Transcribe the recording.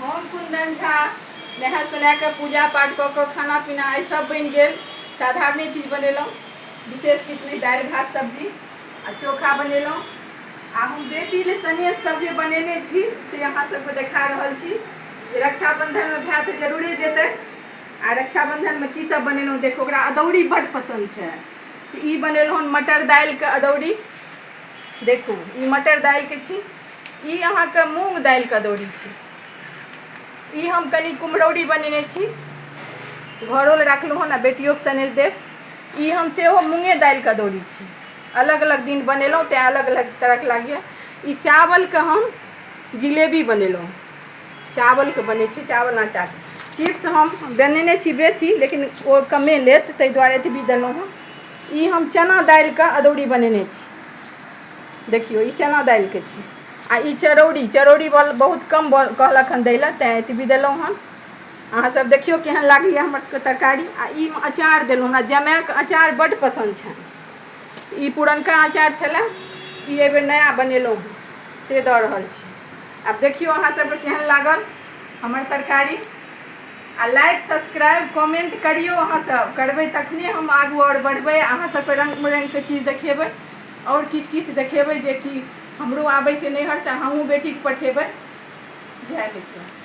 हम कुन्दन झा नहा सोना कऽ पूजा पाठ कऽ कऽ खाना पीना आइ सब बनि गेल। साधारणे चीज बनेलहुँ, विशेष किछु नहि, दालि भात सब्जी आ चोखा बनेलहुँ। आ हम बेटी ले सनेस सब जे बनेने छी से अहाँ सबके देखा रहल छी जे रक्षाबंधनमे भाय तऽ जरूरे जेतै। आ रक्षाबंधनमे की सब बनेलहुँ देखो, ओकरा अदौरी बड्ड पसन्द छै तऽ ई बनेलहुँ हन मटर दालिके अदौरी। देखू ई मटर दालिके छी, ई अहाँके मूँग दालिके अदौरी छी। ई हम कनि कुम्हरौरी बनेने छी, घरो लए राखलहुँ हन आ बेटियोके सनेस देब। ई हम सेहो मूँगे दालिके अदौरी छी, अलग अलग दिन बनेलहुँ तैँ अलग अलग तरहके लागैए। ई चावलके हम जिलेबी बनेलहुँ, चावलके बनै छै, चावल आटाके चिप्स हम बनेने छी बेसी, लेकिन ओ कमे लेत ताहि दुआरे एतबी देलहुँ हँ। ई हम चना दालिके अदौरी बनेने छी, देखियौ ई चना दालिके छी। आ ई चरौरी, चरौरी बहुत कम कहलक हन दै लए तैँ एतबी देलहुँ हन। अहाँ सब देखियौ केहन लागैए हमर सबके तरकारी। आ ई अचार देलहुँ, हमरा जमायके अचार बड्ड पसन्द छनि। ई पुरनका अचार छलए, ई एहिबेर नया बनेलहुँ हँ से दऽ रहल छी। आब देखियौ अहाँ सबके केहन लागल हमर तरकारी। आ लाइक सब्सक्राइब कमेंट करियौ, अहाँ सब करबै तखने हम आगू आओर बढ़बै, अहाँ सबके रङ्ग बिरङ्गके चीज देखेबै आओर किछु किछु देखेबै जे कि हमरो आबै छै नैहरसँ, हमहूँ बेटीके पठेबै। जय मिथिला।